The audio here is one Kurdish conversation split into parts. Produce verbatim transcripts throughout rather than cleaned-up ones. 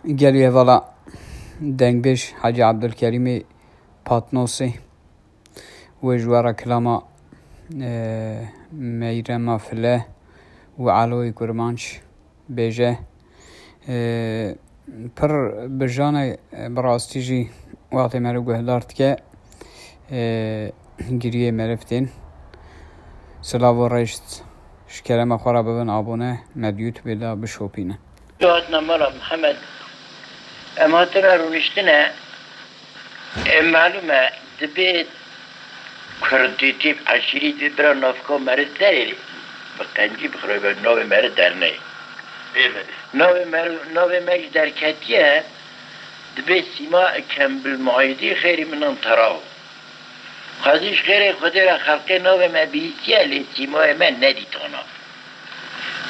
Gelî hevala dengbêj Hecî Ebdulkerîmê Patnosê wê ji we re kilama, e, Meyrema File û Eloyê Kurmanc bêje. E, pir bi jan e, bi rastî jî wextê me re guhdar dike. E, giriyê meriv tên. Silav û rêz ji kerema xwe re bibin abone, me di YouTube de bişopînin. Hatine mala Mihemed, em hatine rûniştine, e, malûm e, dibê kurdîtî, eşîrî dibê bira navka meriv derê, bi qencî bixire, navê meriv derneyê. Navê meriv, navê me jî derketiye, dibê sîma kembil maîdî xêrî minan teraw. Xwezî ji xêrê Xwedê re xelqê navê me bihîstiye, lê sîmayê me nedîtana.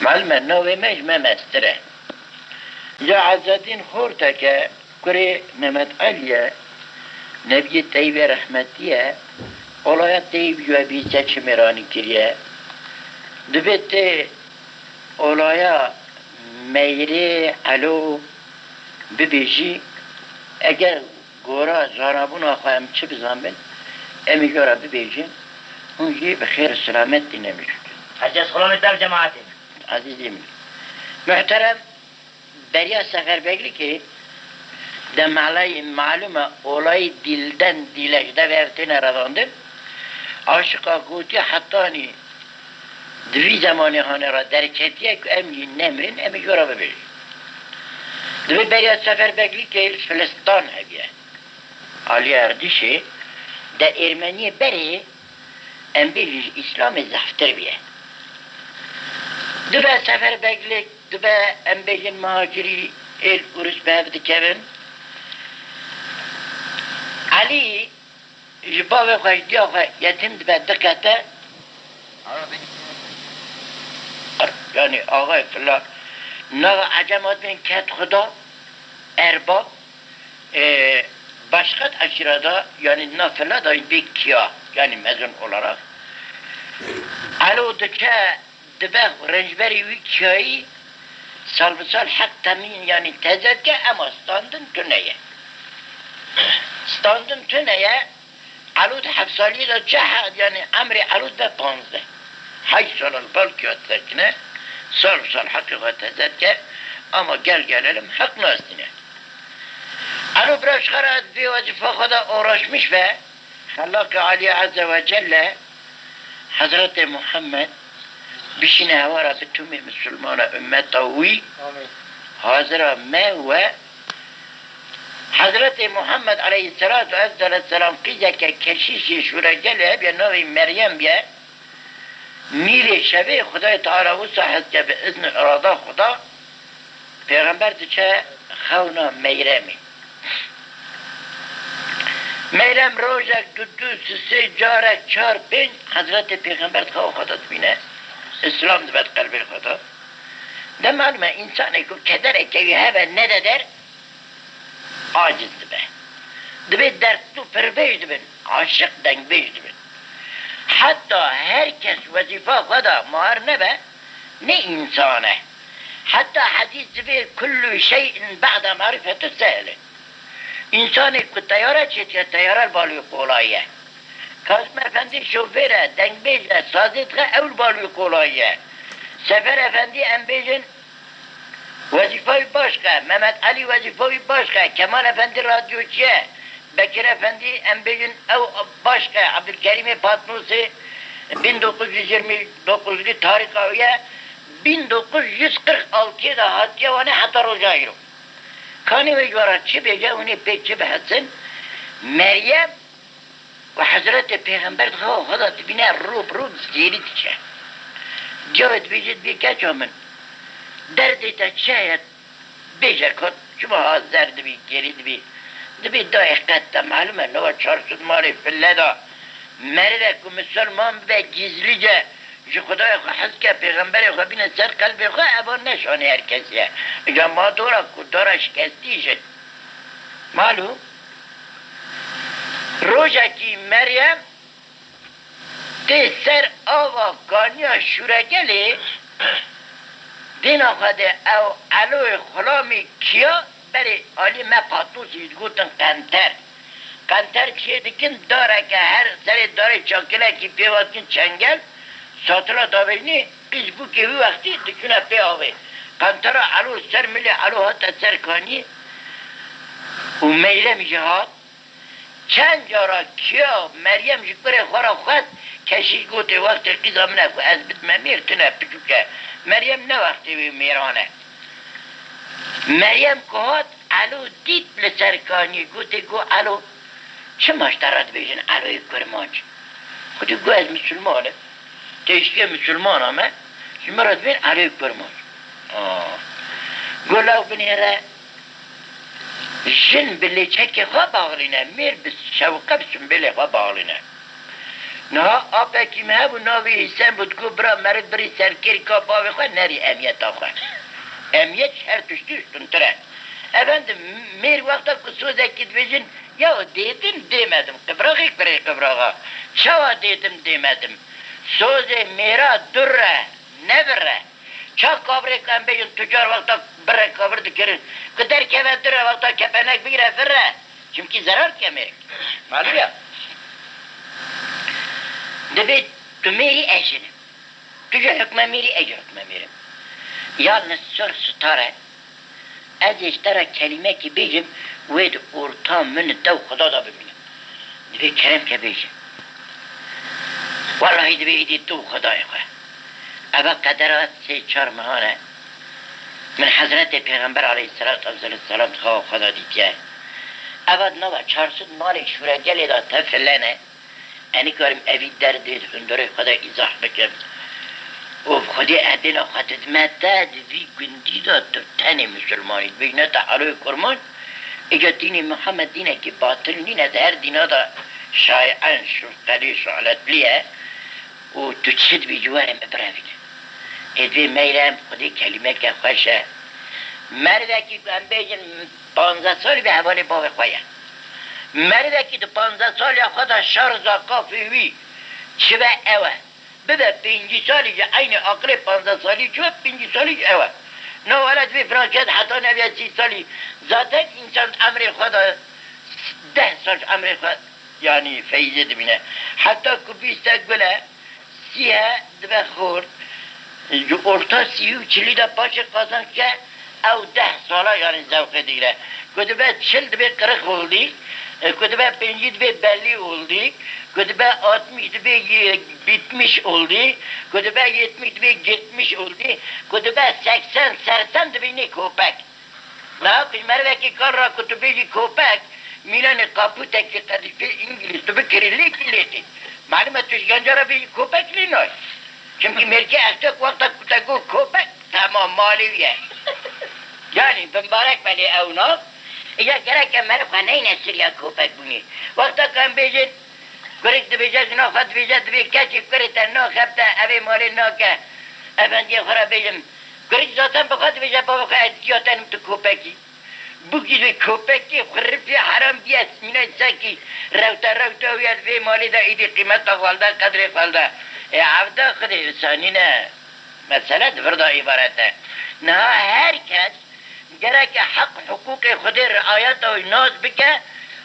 Malûm e, navê me ji me mestir e. Ya Ezedîn Xortek e, kurê Mehmet Elî ye, Nebiyê Teyîbê Rehmetî ye, olaya Teyîb ji we bihîstiye çi mêranî kiriye. Dibê tê olaya Meyrê Elo bibêjî, eger gora zanabûna xwe em çi bizanbin, em ê jara bibêjin, hûn jî bi xêr û selamet tîne mijûl. Hecî Esxulanê te bi cemaetê min. Ezîzê min. Muhterem, beriya Seferbeglikê de malay malûm e, olayî dîlden dîle ji devê ev têne revandin. Aşiqa gotiye hetanî di vî zemanê hanê re derketiye ku em jî nemirin, em ê ji we re bibêjin. Divê beriya Seferbeglikê li Filistan hebiye. Aliyê Erdîşê de Ermeniyê berê em bêjin ji Îslamê zehftir biye. Dibe Seferbeglik, dibe em bêjin muhacirî êl Urus bi hev dikevin. Elî ji bavê xwe, ji diya xwe yetim dibe, diqete. Yanî axayê fila, nava Ecem hatibin ket xuda, erbab, e, başqet eşîra da, yanî na fila da bê kiya, yanî mezun olarak. Elo diçe dibe rêncberî wî kiyayî, sal bi sal heq temîn, yanî teze dike, ema standin tune ye. Standin tune ye, Elo di heft saliyê de çi he-, yanî emrê Elo dibe panzdeh. Heşt sal li bal kiya disekine, sal bi sal heqê xwe teze dike, ema gel gelelim heq nastîne. Elo bira ji xwe re vê wezîfa xwe de uğraşmiş be, Xelaqê Alî Ezze ve Celle, Hezretê Muhammed, bişîne hewa re bi tûmê misilmana ummeta wî, Amîn. Hazira me we Hezretê Muhammed aleyhisselatu vesselam qîzeke keşîşê şûregelê hebiye, navê Meryem biye. Mîrê şevê Xwedayê Teala wisa hezke bi izn û irada Xweda, Pêxember diçe xewna Meyremê. Meyrem rojek, du, du, sê, sê, carek, çar, pênc, Hezretê Pêxember di xewa xwe de dibîne. Îslam dibe di qelbê xwe de. De malum e, însanê ku kedereke wî hebe nede der, aciz dibe. Dibê derdlû pirbêj dibin, aşiq dengbêj dibin. Heta her kes wezîfa xwe de mar nebe, ne însan e. Heta hedîs divê kullu şey'in ba'de marifetu sehl e. Însanê ku teyare çêdike, teyare li bal wî qolayî ye. Kazim Efendî şofêr e, dengbêj e, sazê dixe, ew li bal wî qolayî ye. Sefer Efendî, em bêjin, wezîfa wî başqe, Mehmet Elî wezîfa wî başqe, Kemal Efendî radyoçî ye, Bekir Efendî, em bêjin, ew başqe, Ebdulkerîmê Patnosê bin dokuz yüz yirmi dokuzlî tarîxa wî ye, bin dokuz yüz kırk altıyê de hatiye Wanê heta roja îro. Kanê wê ji we re çi bêje, hûn ê pê çi bihesin? Meryem û Hezretê Pêxember di xewa xwe de dibîne, rû bi rû gêrî diçe. Diya wê dibêje, dibê keça min, derdê te çi heye? Bêje ku çima ha zer dibî, gêrî dibî? Dibê dayê qet te malum e, nava çar sed malê file da. Merivek ku misilman bibe gizlice, ji Xwedayê xwe hez ke, pêxemberê xwe bîne ser qelbê xwe, eva ne şanê her kesî ye. Îca ma dora ku dora şikestî jin. Malû, rojekî Meryem tê ser ava kaniya Şûregelê, dêna xwe de ew Eloyê xulamî kiya, Berê alî me patnosî digotin qenter. Qenter çê dikin dareke her serê darê çakilekî pê ve dikin çengel, satila davêjinê qîz bûkê wî wextî diçûne pê avê. Qentera Elo ser milê Elo hate ser kaniyê û Meyrem jî hat. Çend cara kiya Meryem ji kurê xwe re xwest, keşîş gotê, wextê qîza min e ku ez bidime mêr, tune piçûk e. Meryem ne wextê wê mêran e. Meryem ku hat, Elo dît li ser kaniyê, gotê, got, Elo, çima ji te re dibêjin Eloyê Kurmanc? Xwedî got, ez misilman im. Têşikê misilmana me, ji min re dibên Eloyê Kurmanc. Aa. Got, law binêre, jin bi lêçekê xwe baxlîne, mêr bi şewqe bi simbêlê xwe baxlîne. Niha apekî me hebû, navê Hîsen bû, digot, bira, meriv birî serkêrika bavê xwe, nerî emiyeta xwe. Emiyet ji her tiştî ûstuntir e. Efendim, mêr wexta ku sozekî dibêjin, ya dêdim dêmedim, qivraxê kurê qivraxa. Çawa dêdim dêmedim? Sozê mêra dur e, ne vir e. Ça kavirê ku em bêjin tucar wexta bir re kavir dikirin, ku derkeve dur re, wexta kepenek bigire vir re. Çimkî zerar dike mêrik. Malum ya. Divê tu mêrî, ez jin im. Tu jî hukme mêrî, ez jî hukme mêr im. Yalniz sor star e. Ez ê ji te re kelîmekî bêjim, wê di orta min û te û Xweda de bimîne. Divê kerem ke bêje. Wellahî divê êdî tu û Xwedayê xwe. Eva qedera sê çar mehan e. Min Hezretê Pêxember aleyhisselatu vesselam di xewa xwe de dîtiye. Eva di nava çar sed malê şûregelê de tefile ne. Ez nikarim evî derdê di hundirê xwe de îzah bikim. Û bi Xwedê ez dêna xwe didime te, di vî gundî de tu tenê misilmanî, dibêjine te Eloyê Kurmanc, îca dînê Mihemed dînekî batil nîne, di her dîna de şaîen, şûqelî, şuletlî ye û tu çi dibêjî were min birevîne. Ê divê Meyrem, Xwedê kelîmeke xweş e. Merivekî ku em bêjin, panzdeh salî bi hevalê bavê xwe ye. Merivekî di panzdeh saliya xwe de şer zaqafê wî çi be ew e. Bibe pêncî salî jî eynî aqilê panzdeh salî çi be, pêncî salî jî ew e. Na wele divê filan kes heta nebiye sî salî. Zaten însan emrê xwe de deh sal ji emrê xwe, yanî feyzê dibîne. Heta ku bîste gule, sî he dibe xort. Ji orta sî û çilî de paşê qazanç ke, ew deh sala, yanî zewqê digire. Ku dibe çil dibê qirix oldî, e, ku dibe pêncî dibê bellî oldî, ku dibe altmış dibê ye-, bitmiş oldî, ku dibe yetmiş dibê gitmiş oldî, ku dibe seksen sersen dibînî kopek. Niha ku ji merivekî kal re ku tu bêjî kopek, mînanê kapûtekî qedîfê îngilîz tu bikirî lêkî lêkî. Malum e tu ji genca re bêjî kopek lê nayê. Çimkî mêrkê ertêk wexta ku te got kopek, temam malê wî ye. Yanî bimbarek be lê ew nav. Îja gerek e meriv xwe neyne siriya kopek bûnê. Wexta ku em bêjin, kurik dibêje, jina xwe dibêje, divê keçê kurê te naxebite, evê malê nake. Efendiyê xwe re bêjim, kurik zaten bi xwe dibêje, bavê xwe ez giya te û tu kopekî. Bûkî vê kopekê xurifê heram bîye, mînay sekî rewte rewte wî ye, di vê malê de êdî qîmeta xwe lide, qedrê xwe lide. Ê evda Xwedê wisa nîne. Mesele di vir de îbaret e. Niha her kes gereke heq hiqûqê Xwedê riayeta wî nas bike,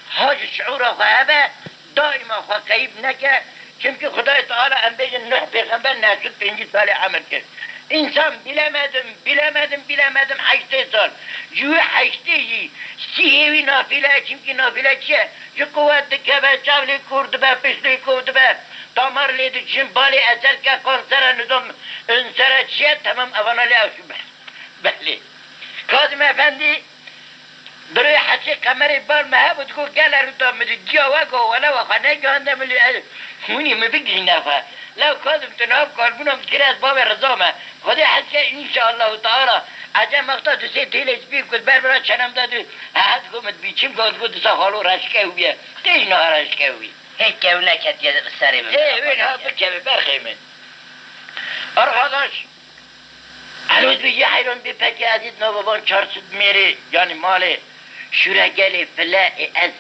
ha ji şiûra xwe hebe, daîma xwe qeyîb neke, çimkî Xwedayê Teala, em bêjin, Nuh pêxember neh sed pêncî salê emir kir. Însan bilemedim, bilemedim, bilemedim heştê sal. Ji wî heştê jî sî yê wî nafîle ye, çimkî nafîle çi ye? Ji quwet dikeve, çav lê kûr dibe, pişt lê kûr dibe, damar lê diçin, balê eser ke, kansere nizam, unsere çi ye, temam evana lê ew şûbe. Belê. Kazim Efendî, birê Heçê Qemerê bar me hebû, digot, gele rûta min di diya we go, wele we xwe negihande min lê ez hûnî min bigihîne xwe. Lew Kazim tu nav kalbûna min kire ez bavê Riza me. Xwedê hez ke înşaallahu teala. Ecem wexta tu sê têlê spî ku ber bira çenem de tu, he, digot min dibî çim, got, digot disa xalo reşke wî ye. Tê jî niha reşke wî. Hê kew neketiye serê min. Ê, wê niha bikeve berxê min. Arkadaş, Elo dibêjî heyran bê pekê ez ê di nava van çar sed mêrê, yanî malê şûregelê file ê ez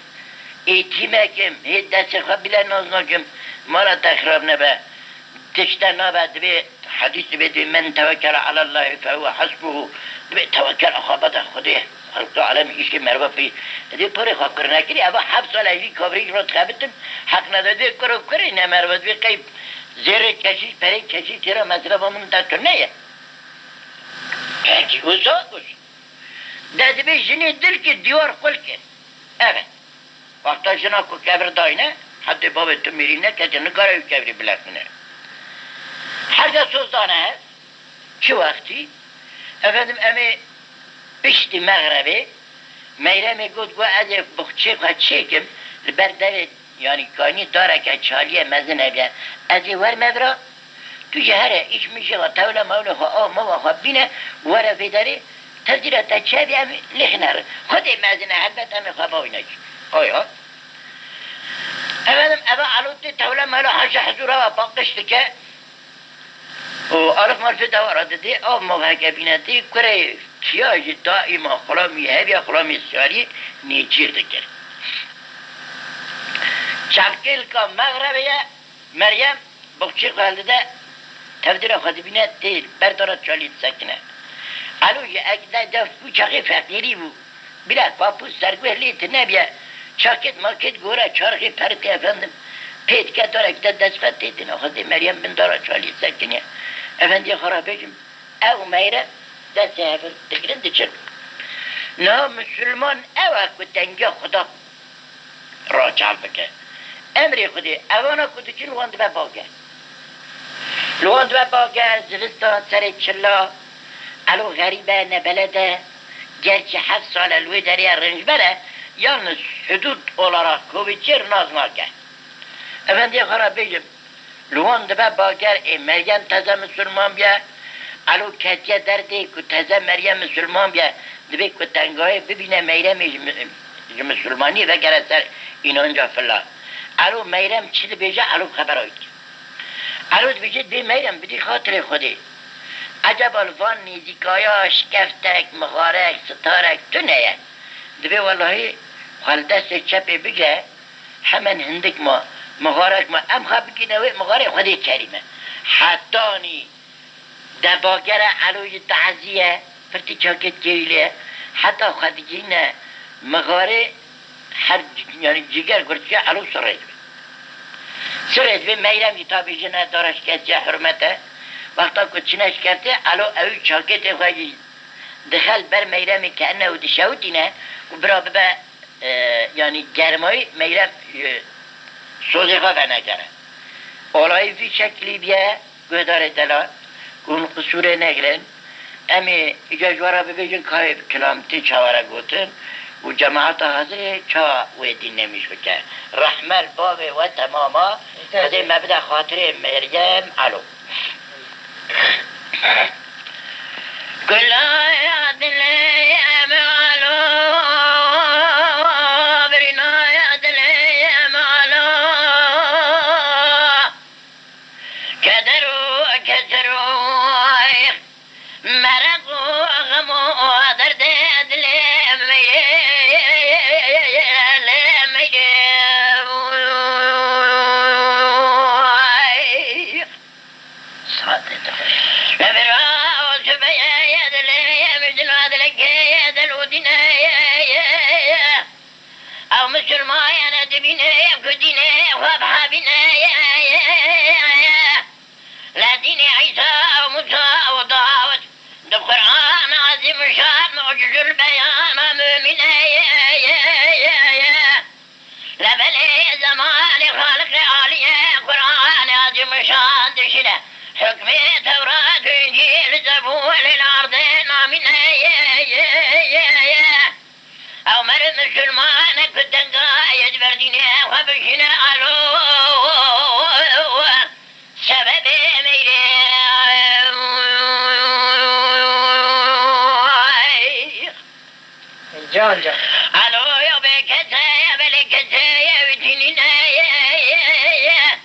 êtîmek im, hê destê xwe bile nas nakim, mala te xirab nebe. Tişte nabe, divê hedîs divê, divê men tewekkel ala Allahî fehuwe hasbuhu. Divê tewekkel axwe bide Xwedê. Xelqu alem îşê merve pî. Divê porê xwe kir nekirî. Eva heft sal ez jî kafirî ji ro dixebitim. Heq nede divê kuro kurê ne merve divê qey zêrê keşîş, perê keşîş têra mesrefa min de tune ye. Pekî wisa kir. De divê jinê dil kir, dîwar qul kir. Evet. Wexta jina ku kevir dayne, hetê bavê tu mirî nekete, nikare wî kevirî bileqîne. Herga soz dane hev, çi wextî, efendim, em ê piştî mexrebê, Meyremê got, got, ez ê bixçê xwe çêkim, li ber devê, yanî kaynî dareke çaliyê mezin hebe, ez ê werme vira, tu jî here, îş mişê xwe, tewle mewle xwe, av mava xwe bîne, were vê derê, tevdîra te çi hebe em lêxine re. Xwedê mezin e, helbet em ê xwe bavîne jî. Aya. Efendim, eve Elo tê tewle mewle haşa hizûra ve paqij dike. Û alif malfê dewara didê, av mavheke bîne dê, kurê kiya jî daîma xulamî heviya, xulamî siyarî nêçîr dikir. Çavkêlka mexrebê ye, Meryem boxçê xwe hildide, tevdîra xwe dibîne, tê ber dara çalî disekine. Elo jî ek de def bû, çaxê feqîrî bû. Bila papûz serguh lê tune biye. Çakêt makêt gore çarxê pertê efendim. Pê dike darek de dest xwe tê tine. Xwedê Meryem bin dara çalî sekiniye. Efendiye xwe re bêjim. Ew meyre destê hevir digirin diçin. Niha misilman ew e ku tengiya Xuda raçav bike. Emrê Xwedê, evana ku diçin wan dibe bage. Li wan dibe bage, zivistan serê çila, Elo xerîb e, nebeled e, gerçî heft sal e li wê derê ye, rêncber e, yalnız hudud olarak kovê çêr nas nake. Efendiyê xwe re bêjim, li wan dibe bager, ê Meryem teze misilman biye, Elo ketiye derdê ku teze Meryem misilman biye, divê ku tengayê bibîne Meyremê ji mi-, ji misilmaniyê vegere ser înanca fila. Elo Meyrem çi dibêje, Elo xebera wî dike. Elo dibêje, dê Meyrem bidî xatirê Xwedê. Ecaba li van nêzîkaya şikeftek, mixarek, sitarek tune ye. Dibê welahî xwe li destê çepê bigre, hemen hindik ma, mixarek ma, em xwe bigîne wê mixarê Xwedê kerîm e. Hetanî de bagere Elo jî tazî ye, pirtî çakêt kêwî lê ye. Heta xwe digihîne mixarê her, yanî ciger gurtiye Elo sirê dibe. Sirê dibe, Meyrem jî tabî jin e, dara şikestiye hurmet e. Wexta ku çine şikestê, Elo ew çakêtê xwe jî dixel ber Meyremê ke ene û dişewitîne ku bira bibe, e, yanî germayî Meyrem, e, sozê xwe venegere. Olayî vî şeklî biye, guhdarê delal, ku hûn qisûrê negirin. Em ê îca ji we re bibêjin ka wê kilam tê çawa re gotin û cemaeta hazirê çawa wê dîn nêmîş bike. Rehme li bavê we temama, Xwedê me bide xatirê Meryem. Elo. Gulaya dilê me alo, birînaya dilê me alo. Keder û keser û mereq û xem û derdê dilê me ye, lê me ye. Saetê te xweş. Lê bira o zubeye ye dilê ye, micdila dilekê ye, del û dîne ye, ye, ye. Ew misilmayene dibîne ye, ku dînê xwe bihabîne ye, ye, ye, ye. Li dînê Îsa û Musa û Dawud, di Qur'an Ezîmuşan mucizul beyana mumîne ye, ye, ye, ye. Lebelê zemanê Xaliqê Aliyê Qur'anê Azîmuşan dişîne. Hukmê Tewrat, Încîl, Zebûr lê li erdê namîne ye, ye, ye, ye. Ew meriv misilmane ku tenga ye, ji ber dînê xwe bişîne alo. Sebebê meyrê. Can can. Alo, ya bê kese, ya belê kese, ya wî tînî ne ye, ye, ye.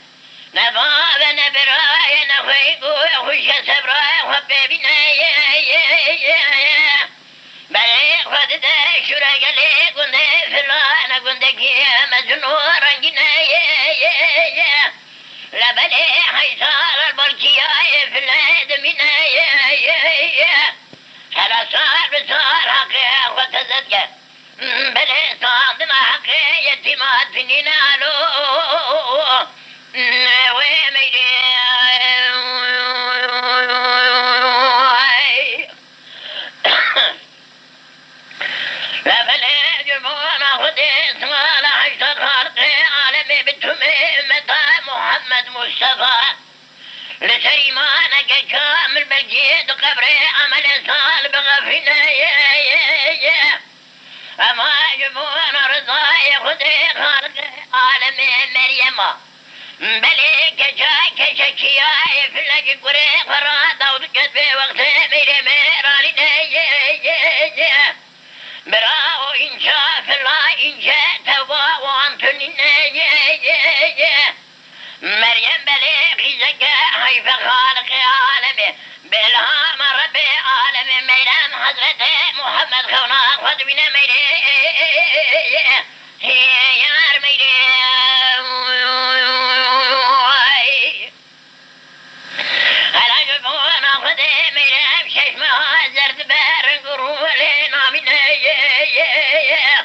Ne bav e, ne bira ye, ne xweyk û xwişke sebra ye, xwe pê bîne ye, ye, ye, ye. Belê xwe dide şûre gelê gundê filane, gundekî mezin û rengîne ye, ye, ye. Lebelê heysa lal Ay file dimîne ye, ye, ye. Hela sar bi sar heqê xwe tezet ke. Belê sandina heqê yetîma tinîne alo. Wê meyrê. Levelê civana Xwedê sala heşta xalqê alemê bi tumê ümmeta Muhammed Mustafa. Li ser îmaneke kamil belkî di qebrê emelê sal bixefîne ye, ye, ye. Ema ji bona rizayê Xwedê xalqê alemê Meryema. Belê keça keçekiya ê file ji kurê xwe re dawdike vê wextê mêrê mêranî ne ye, ye, ye. Bira o înca fila înce teva wan tunîne ye, ye, ye. Meryem belê qîzeke heyfe xaliqê alemê. Bi îlhama Rebbê alemê Meyrem Hezretê Muhammed xewna xwe dibîne meyrê. Hê yar meyrê. Hela ji bona Xwedê meyrem şeş meha zer dibe ring û rû lê namîne ye, ye, ye.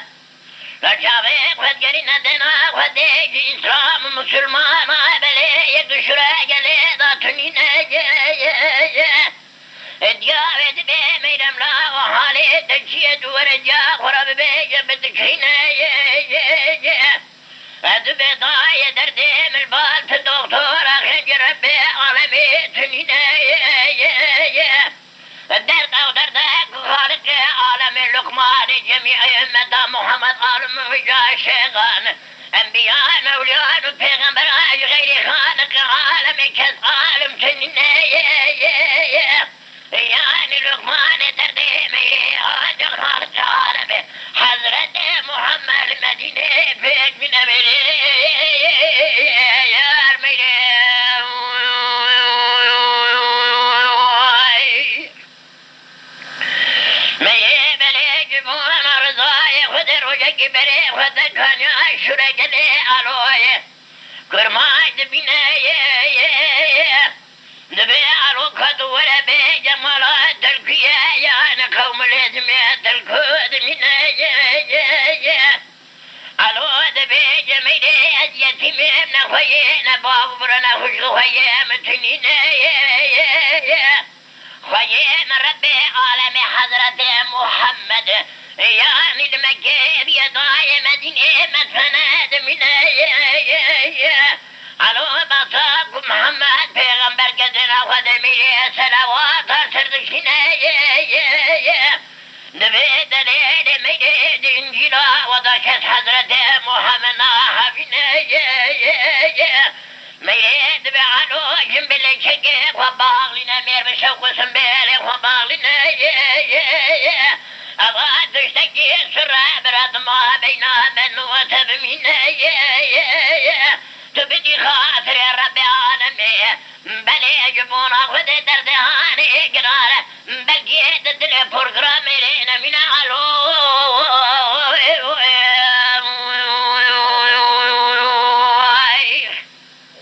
Li çavê xwe digerîne dêna Xwedê ji Îslam û Musulmana belê yek dişure gelê da tunîne ye, ye, ye. Diya wê dibê meyrem la o halê te çiyê tu were ciya xwe re bibêje bi dikirîne ye, ye, ye. Ez dibê dayê derdê min bal tu doktora xêncî Rebbê alemê tunîne ye, ye, ye. Derd ew derde ku Xaliqê alemê Luqmanê cemî ey ümmeta Muhammed alim vija şêxan. Enbiyan, ewliyan û pêxemberan ji xeyrê Xaliqê alemê kes alim tunîne ye, ye, ye. Yanî Luqmanê derdê me ye, ancak Xaliqê alemê Hezretê Muhammed Medînê pêk bîne mêrê yar meyrê. Meyrê belê civana rizayê Xwedê rojekî berê xwe dekaniya şûre gelê aloyê. Kurmanc dibîne ye, ye, ye. Dibê alo ka tu were bê cemala Tirkiye, yani qewmilê dimê Tirku dimîne ye, ye, ye. Alo dibêje meyrê ez yetîmê, ne xweyê, ne bav û bira, ne xwişk û xweyê min tunîne ye, ye, ye. Xweyê min Rebbê alemê Hezretê Muhammed, yanî li Mekkê biye dayê Medînê medfene dimîne ye, ye, ye. Alo basa ku Muhammed pêxember kedina xwe de meyrê selawata ser dişîne ye, ye, ye. Divê delêlê meydê di Încîla weda kes Hezretê Muhammed nahevîne ye, ye, ye. Meyrê divê alo jin bi lêçekê xwe baxlîne, mêr bi şewq û simbêlê xwe baxlîne ye, ye, ye. Eva tiştekî sure bira dima beyna me nû te bimîne ye, ye, ye. Tu bidî xatirê Rebbê alemê. Belê ji bona Xwedê derdê hanê giran e. Belkî di dilê porgramê rê nemîne alo.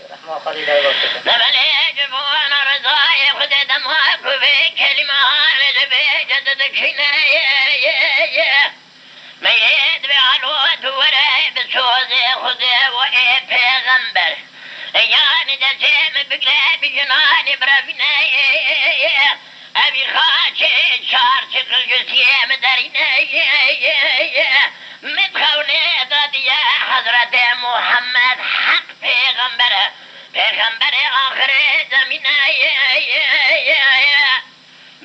Rehma Xwedê derwekete. De belê ji bona rizayê Xwedê dema ku vê kelîme hanê dibêje didikşîne ye, ye, ye. Meyrê divê alo tu were bi sozê Xwedê û ê pêxember. Yanî destê min bigre bi jinanê birevîne. Evî xaçê çar çiqil ji siyê min derîne. Min xewnê dadiye Hezretê Muhammed Heq pêxember e. Pêxemberê axirê zemîne.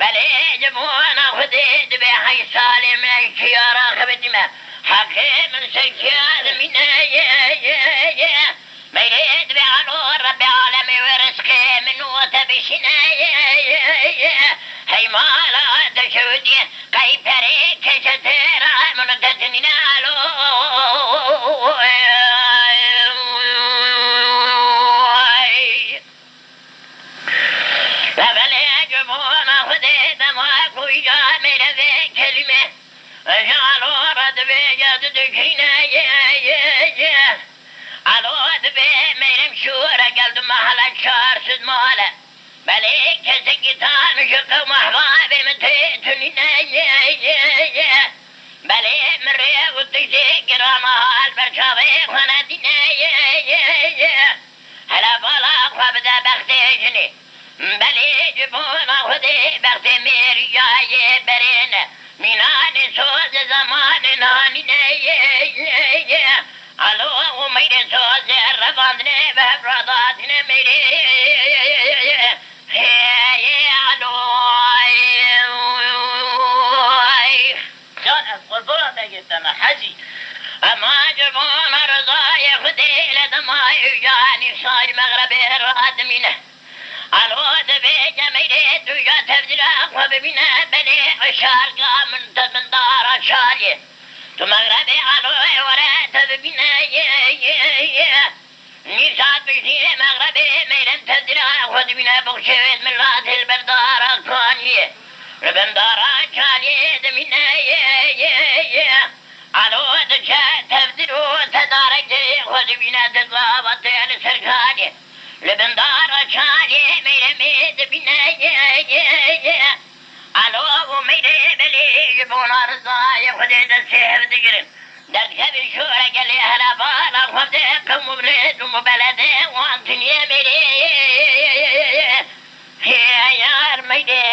Belê, civana Xwedê dibê hey salê min ji çiya raxivitîme. Heqê min ser çiya dimîne ye, ye, ye. Meyrê dibê alo Rebbê alemê wê rizqê min û te bişîne ye, ye, ye. Hey mala te şewitî qey perê keşetê ra min te tinîne alo. Levelê civana Xwedê dema ku îca mêrevê kelîme ji alo re dibêje tu dikîne ye, ye, ye. Alo dibê mêrem şûre gel du mehle çar sed male. Belê kesekî tan ji qewm ehbabê min tê tunîne ye, ye, ye. Belê min rê û tiştê giran hal ber çavê xwe nedîne ye, ye, ye. Hele bala xwe bide bextê jinê. Belê ji bona Xwedê bextê mêriya yê berê ne. Mînanê soz ê zemanê nanîne ye, ye, ye. Alo û meyrê soz ê revandine ve hev radatine meyrê. Heye alo. Can ez qurbana te girteme hecî. Ema ji bona rizayê Xwedê le dema û canî şar mexrebê radimîne. Alo, dibê cemêrê tu ya tevdîra xwe bibîne, belê şarga min te min dara şarê. Tu mexrebê alo ê were te bibîne, ye, ye, ye. Nîv saet piştî mexrebê meyrem tevdîra xwe dibîne, bixşê wê milatê li ber dara kaniyê. Li bin dara çaliyê dimîne, ye, ye, ye. Alo diçe tevdir û tedarek xwe dibîne, dizava te li ser kaniyê. Li bin dara çaliyê meyremê dibîne, ye, ye, ye. Alo û meyrê belê ji bona rizayê Xwedê destê hev digirin. Derdikevin şûre gelê hele bala xwe de qewm û bilêt û mubeledê wan tuniye mêrê. Hê yar meyrê.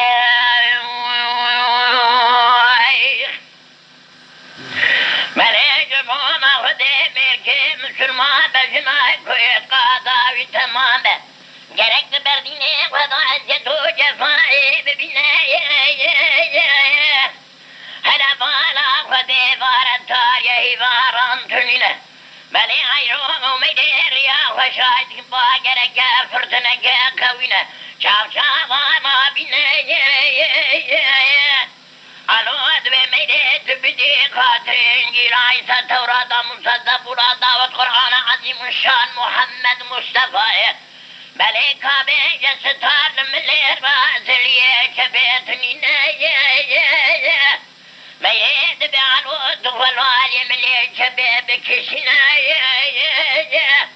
Belê ji bona Xwedê mêrkê misilman be, jinayê ku êtiqada wî temam be. Gerek di berdînê xwe de eziyet û cefayê bibîne. Hele bala Xwedê vare tariyê hîvaran tunîne. Belê eyro û meydê riya xwe şahid ba gereke firtineke qewîne. Çav çavan nabîne. Alo, divê meyrê tu bidî xatirê Încîla, Îsa, Tewrata, Musa, Zebûra, Dawid, Qur'ana Ezîmuşşan, Muhammed Mustefayê. Belê kabê ji sitar li milê re ziliyê çepê tunîne ye, ye, ye. Meyrê divê alo tu xwe li aliyê milê çepê bikişîne ye, ye, ye.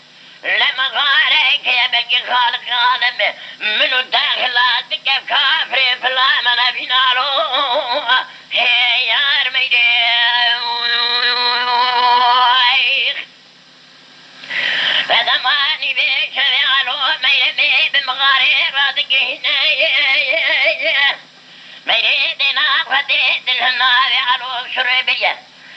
Li mixareke belkî Xaliq alem e. Min û te xilas dike kafirê filan me nebîn alo. Hê yar meyrê. Ve zemanî vê şevê alo meyremê bi mixarê radigihîne. Meyrê dê navxwedê dil navê alo şurê biriye.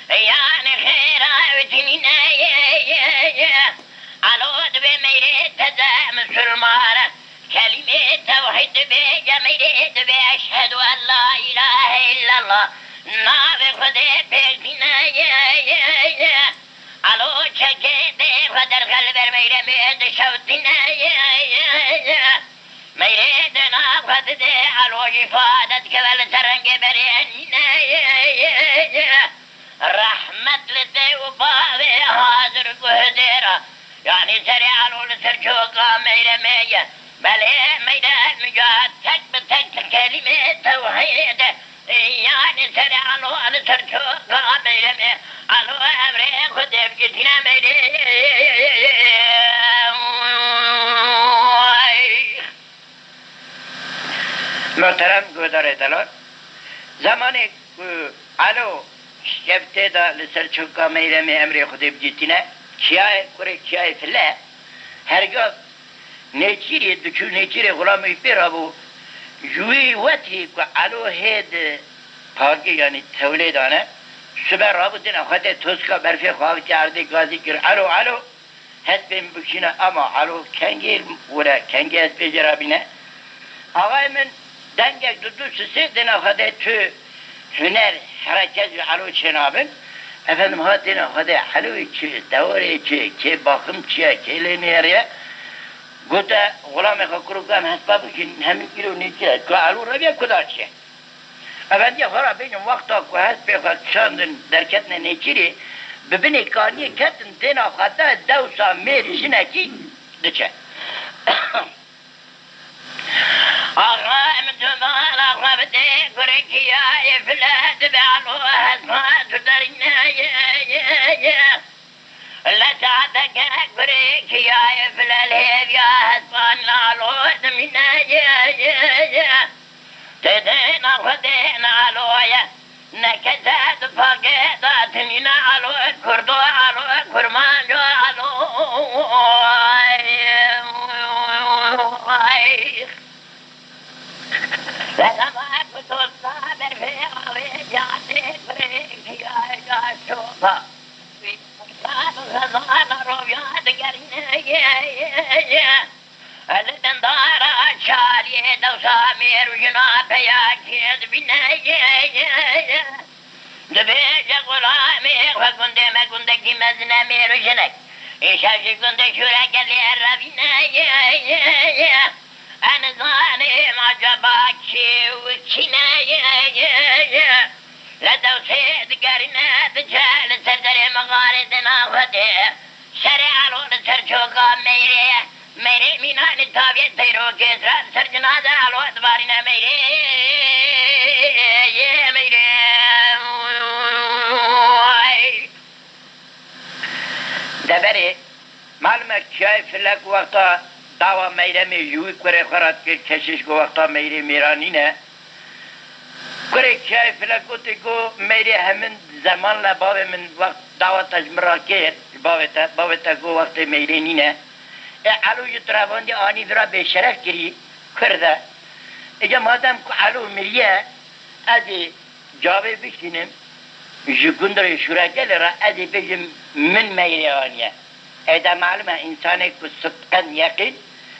Yanê xêra ew tinîne ye, ye, ye. Alo divê meyrê teze misilmane. Kelîmê tewhîd dibêje, meyrê divê eşhedû en la îlahe îllallah. Navê Xwedê pêk tîne ye, ye, ye. Alo çekê dê xwe derxe li ber meyremê dişewtîne ye, ye, ye. Meyrê dê navxwe didê, alo îfade dikeve li ser rengê berê nîne ye, ye, ye. Rehmet li dê û bavê hazir guhdêra. Yanî serê alo li ser çoka meyremê ye. Belê meyrem ca tek bi tek kelîmê tewhîd e. Yanî serê alo li ser çoka meyremê. Alo emrê Xwedê bigirtîne meyrê. Muhterem guhdarê delal, zemanê ku Elo şeftê de li ser çewka meyremê emrê Xwedê bigirtîne, çiyayê kurê çiyayê File, hergav Nêçîrê diçû, Nêçîrê xulamê wî pê rabû, ji wî wetî ku Elo hê di pagê, yanî tewlê dane, sibe rabû dina xwe tê toska berfê xwe avitî erdê, gazî kir, Elo, Elo. Hespê min bikişîne ama alo kengê wire, kengê hespê jê re bîne. Axayê min dengek du du sisê dêna xwe de tu huner, hereket ji elo çênabin. Efendim ha dêna xwe de eloyê çi, dewarê çi, kê baxim çi ye, kê lê nêrê ye. Gote xulamê xwe kuro ku em hespa bikişînin hemî îro nêçîr e. Tu elo reviya ku da çi ye? Efendiya xwe re bêjin, wexta ku hespê xwe kişandin derketine nêçîrê, bi binê kaniyê ketin, dêna xwe de dewsa mêr jinekî diçe. Axa em tu bala xwe bidê kurê çiyayê File, dibe alo hespa tu derîne ye, ye, ye. Li saeteke kurê çiyayê File li hêviya hespan alo dimîne ye, Nîne alo, kurdo alo, kurmanco alo. Ay, ay. Sedema ku dosta berfê avê cate kurê giya ya şopa. Xezana roya digerîne ye, ye, ye. Li dindara çaliyê dewsa mêr û jina peya kê dibîne ye, ye, ye. Dibêje xulamê xwe gundê me gundekî mezin e mêr û jinek. Îşev ji gundê şûregelê revîne ye, ye, ye. Ez nizanim acaba kê û kî ne ye, ye, ye. Li dewsê digerîne diçe li ser derê mixarê dina Xwedê. Serê elo li ser çoka meyrê. Meyrê mîna li taviyê teyrokê sira li ser cinaze elo dibarîne meyrê. Yê meyrê. Deverê, malum e, Çiyayê Filek wexta dawa Meyremê ji wî kurê xwe re dikir, keşiş ku wexta Meyrê mêran nîne. Kurê Çiyayê Filek gotê ku Meyrê hemin zeman le bavê min wext dawa te ji min re kir, ji bavê te, bavê te ku wextê Meyrê nîne. Ê Elo ji tu re vandî anî vira bêşeref kirî, kurd e. Îca madem ku Elo miriye, ez ê cavê bişînim, ji gundê şûregelê re ez ê bêjim min Meyrê aniye. Êde malum e, însanê ku sidqen yeqîn,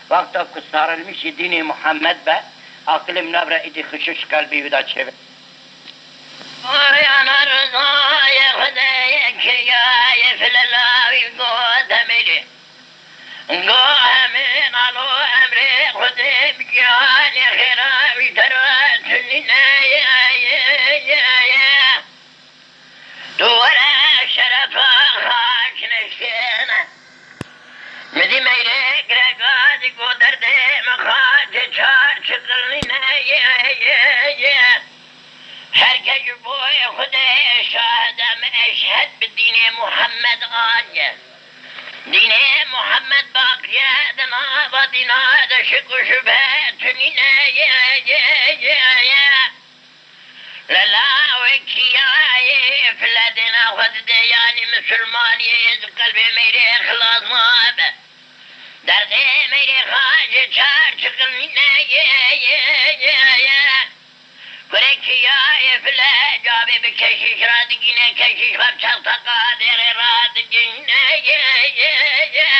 wexta ku sarilmişî dînê Muhammed be, aqilê min navre êdî xişiş qelbî wî de çêbe. Oyana rizayê Xwedê yekê ya yê filelawî gote Meyrê. Go hemî nalo emrê Xwedê bi giyanê xêra wî te re tunîne ye, ye, ye, ye. Tu were şerefa xaç neşkêne. Midî meyrê gireka dî go derdê min xacê çar çiqilnîne ye, ye, ye. Her kes ji bo Xwedê şahid e, min eşhed bi dînê Muhammed aniye. Dînê Muhammed baqî ye, di nava dîna de şik û şubhe tunîne ye, ye, ye, ye. Li lawekî ya yê file dêna xwe dide, yanî misilmaniyê ji qelbê meyrê xilas nabe. Derdê meyrê xacê çar çiqilnîne ye, ye, ye, ye. Kurê çiyayê file cavê bi keşîş radigîne, keşîş xwe bi çexteqa dêrê radigîne, ye, ye, ye.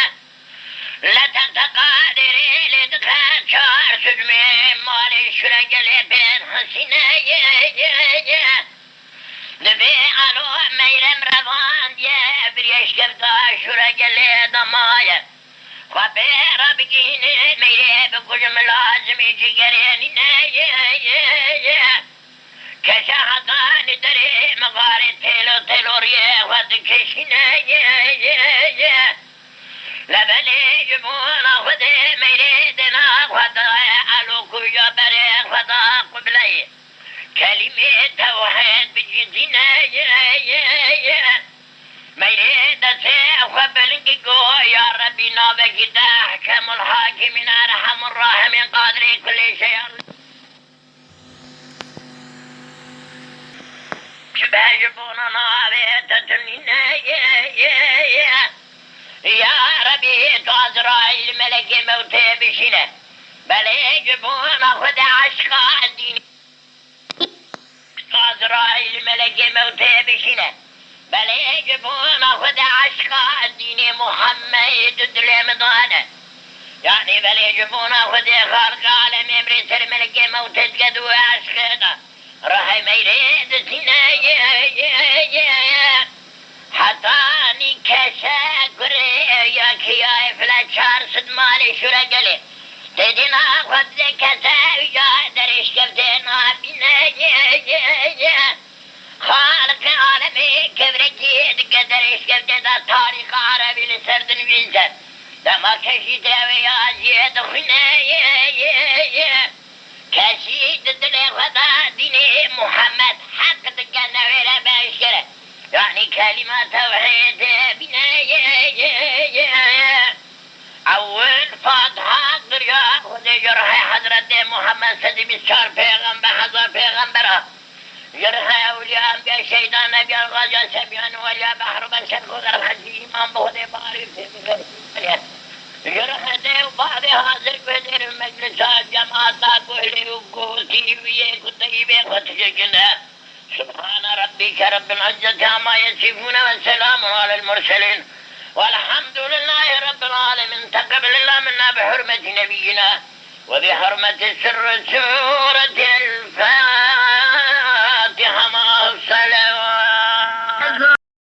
Li çexteqa dêrê lê dixe çar sicmê malê şûregelê pê dixisîne, ye, ye, ye. Divê alo meyrem revandiye, bir eşkefta şûregelê damaye. Xwe pê re bigihîne, meyrê bikujim lazimî cigerê nîne, ye, ye, ye. Kese heta li derê mixarê têlo têlo riyê xwe dikişîne, ye, ye, ye. Lebelê ji bona Xwedê meyrê dêna xwe daye elo ku ya berê xwe da qibleyê. Kelîmê tewhîd bicîtîne, ye, ye, ye. Meyrê destê xwe bilingî go, ya Rebî, navekî te ehkemul hakimîn, erhemur rahimîn, qadirê kulê şey. Şibhe ji bona navê te tunîne ye, ye, ye. Ya Rebî, tu Ezraîl melekê mewtê bişîne. Belê ji bona Xwedê eşqa dînê. Azraîl melekê mewtê bişîne. Belê ji bona Xwedê eşqa dînê Muhammed di dilê min de hene. Yanî belê ji bona Xwedê Xaliqê alemê emrê ser melekê mewtê dike di wê eşqê de. Rehê meyrê dizîne ye, ye, ye, ye. Hetanî kese kurê ya kiyayê file çar sed malê şûregelê. Tê dîna xwe dide kese uca derêşkevtê nabîne ye, ye, ye. Xaliqê alemê kevrekî dike derêşkevtê de tarîxa erebî li ser dinivîse. Dema keşî tê wê ya jiyê dixwîne ye, ye, ye. Kesî di dilê xwe de dînê Muhammed heq dike newêre be eşkere. Yanî kelîma tewhîdê bîne ye, ye, ye. Ewil Fatiha kiriya Xwedê ji rihê Hezretê Muhammed sedî bîst çar pêxember, hezar pêxembera. Ji rihê ewliyan bê şehîdan nebiyan, xaca sebiyan û weliya behro beşer ku derhezî îman bi Xwedê barî fêmî. Ji rihê dê û bavê hazir guhdarên meclisa cemaata guhlê û gotî wî yê ku teyîbê xwe dişikine. سبحان ربك رب العزة عما يصفون وسلام على المرسلين والحمد لله رب العالمين. تقبل الله منا بحرمة نبينا وبحرمة سر سورة الفاتحة.